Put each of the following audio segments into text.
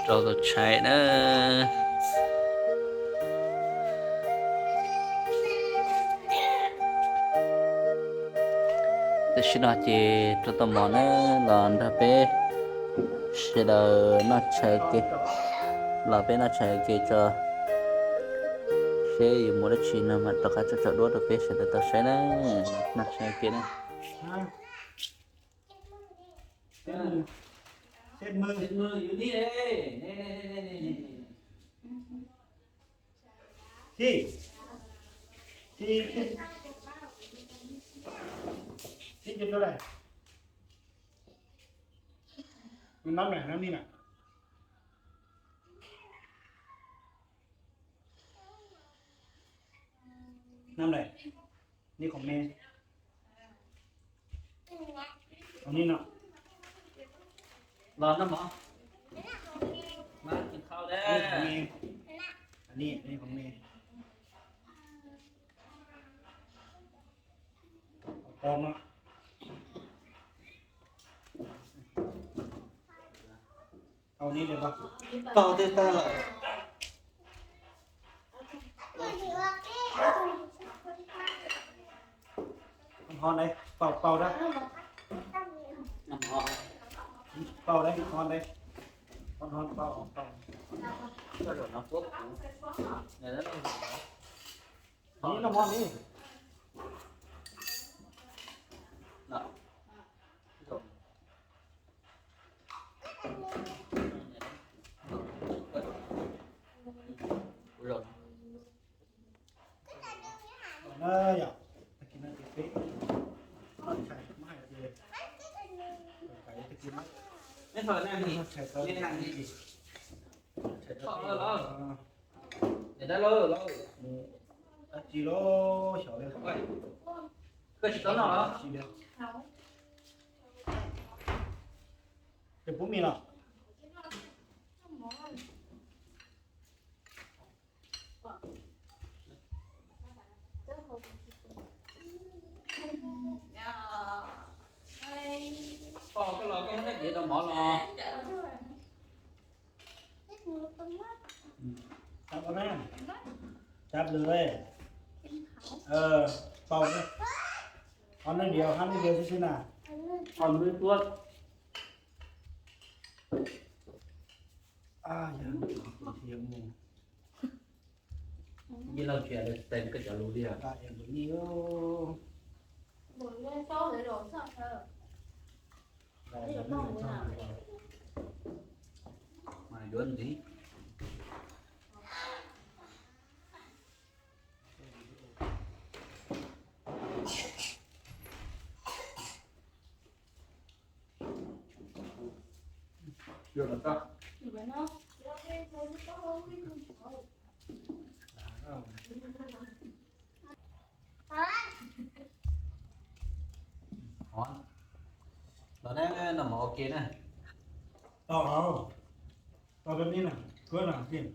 Rau tus tshais na. Tam sim no ces rau tau mov na, los nrog peb sawv daws noj tshais ua ke, los peb noj tshais ua ke tso, seb yuav mus dab tsi no mam rov qab tso tso duab rau peb sawv daws tau saib na. Noj tshais ua ke na. Nab lawm, ni qhov me, qhov ni no, los noj mov, mas kis khau da, ni qhov me, ni qhov me, qhov no, tau ni, tau twg tag lawm. Hov ntawd, pauj, pauj dab, pauj dab, hov ntawd, hov ntawd, pauj, pauj. Ni noj mov ni. Tsis tau noj los? Tes pub mis los? Poj, koj los koj muab rab diav rau mov los. Tab lwm, pauj, qhov neeg diav, qhov neeg diav xwb xwb na, qhov neeg tuab. Yog lawv tsis teb koj cov lus li. Mas yuav ntxiv. Los ne, noj mov ua ke na. Tau, tau rau nej na, kuv na, kin,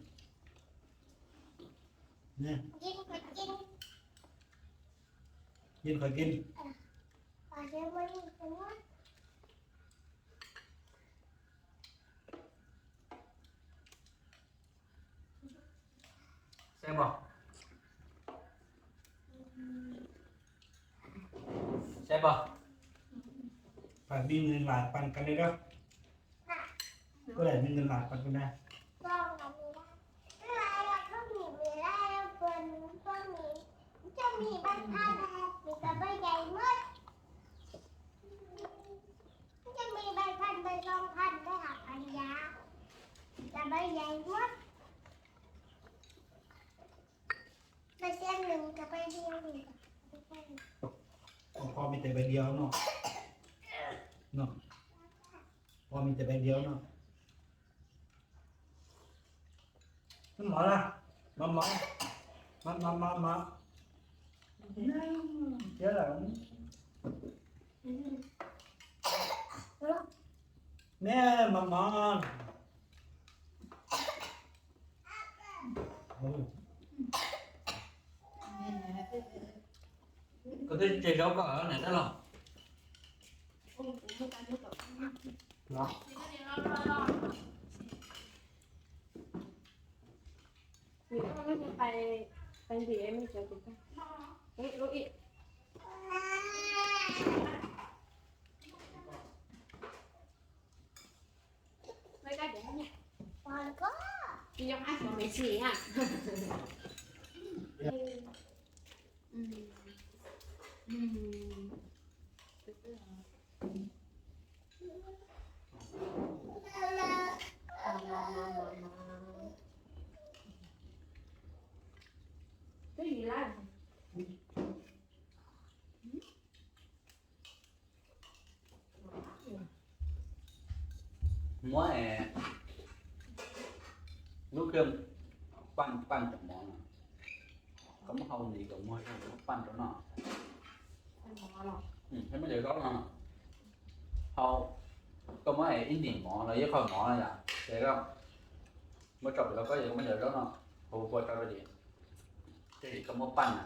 kin qhov kin. Saib pom, saib pom. Phải đi ngược lại bằng cái này đó. Có thể đi ngược lại bằng cái này. Con kho mi tes bai diav no. No. Kho mi tes bai diav no. Mov na, mov mov, mov mov mov mov. Thiab lawm. Neb mov mov. Koj twb tseg zaub koj niam dab laug. Muab lub kheej paj paj cov mov no, koj muab hau nti kom muag, muab paj rau noj. Muab cov zaub no hau, koj muab ib ntim mov los ib qho mov no yom, ces koj muab tso pem los koj yuav muab cov zaub no hau kua tso rau ces, ces koj muab paj na,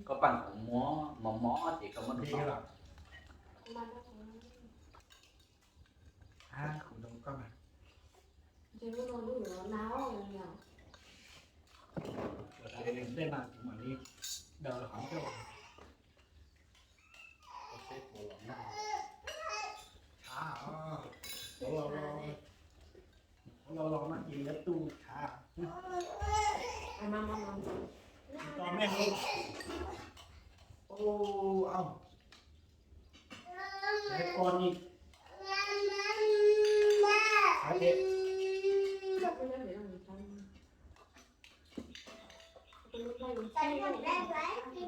koj paj kom muag mos mos ces koj muab rau noj. Kuv rau koj mas. Ntej no kuv mam li daws qhov ncauj. Tshav, tshav los los, tshav los los no ces yuav tu tshav. Tos me, au. Con đi. Phải đi.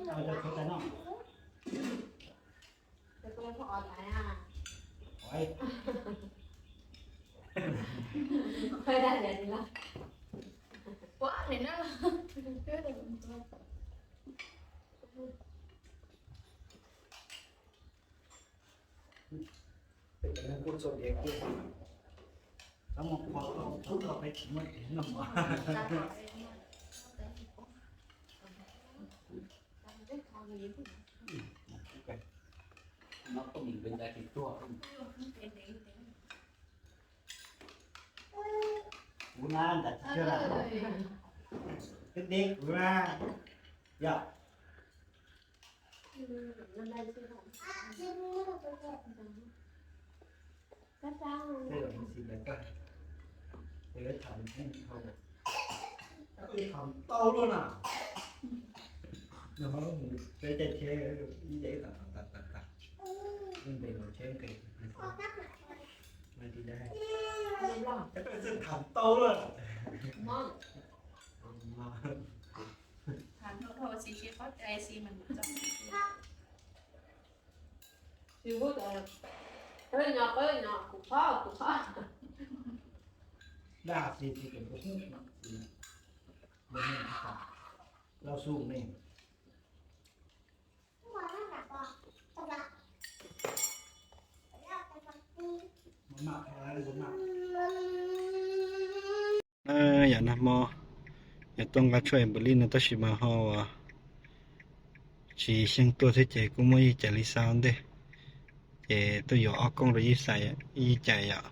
Ờ, cho tôi cái nó. Ôi. Hơi đa vậy thì lo. Quá thì nó. Nó có mình bên đây thì tua không? Kuv na ntas tsis tsawg lawm. Twb deb kuv na. Yog. Tham tau luaj na. Peb caij thiab ib ntes no thiab nqis. Tham tau luaj. Tham dhau dhau xis si qhov cai xis mas txog. Qwb no, qwb no, kuv qhov, kuv qhov. Daj xis xis tus hu, lau su ne. Yam no hmo yog tuaj nqa tshuaj npws li no tab sis mas ho tsis xyeej tuaj thiab ces kuj muab yij cais li xa ua ntej. Ces tuaj yuav ob kooj rau yij xais, yij cais yom.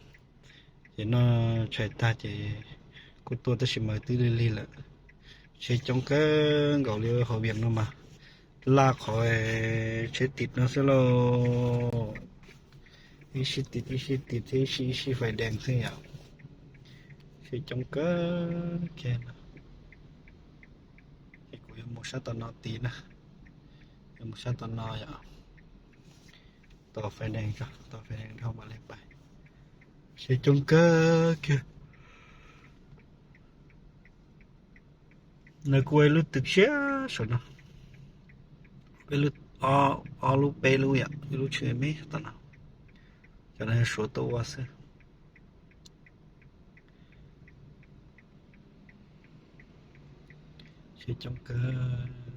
Ces noj tshais tag ces kuj tuaj tab sis mas twb lig lig lawm. Tsheb coob kawg nkaus li hauv Vias no mas laj qhov tsheb tim no xwb lauj. Ib sij tim ib sij tim thiab ib sij ib sij fais dees xwb yom. Tsheb coob kawg kiag no. Ces kuv yuav mus sab tom no tid na. Yuav mus sab tom no yom. Tos fais dees, tos fais dees dhau mam li pais. Tsheb coob kawg kiag. No kuj ua ib lub tw siab saum no. Peb lub, ob lub peb lub yom, ib lub tshwm me tom no. Cov no yog Suav tuaj ua xwb. Tsheb coob kawg.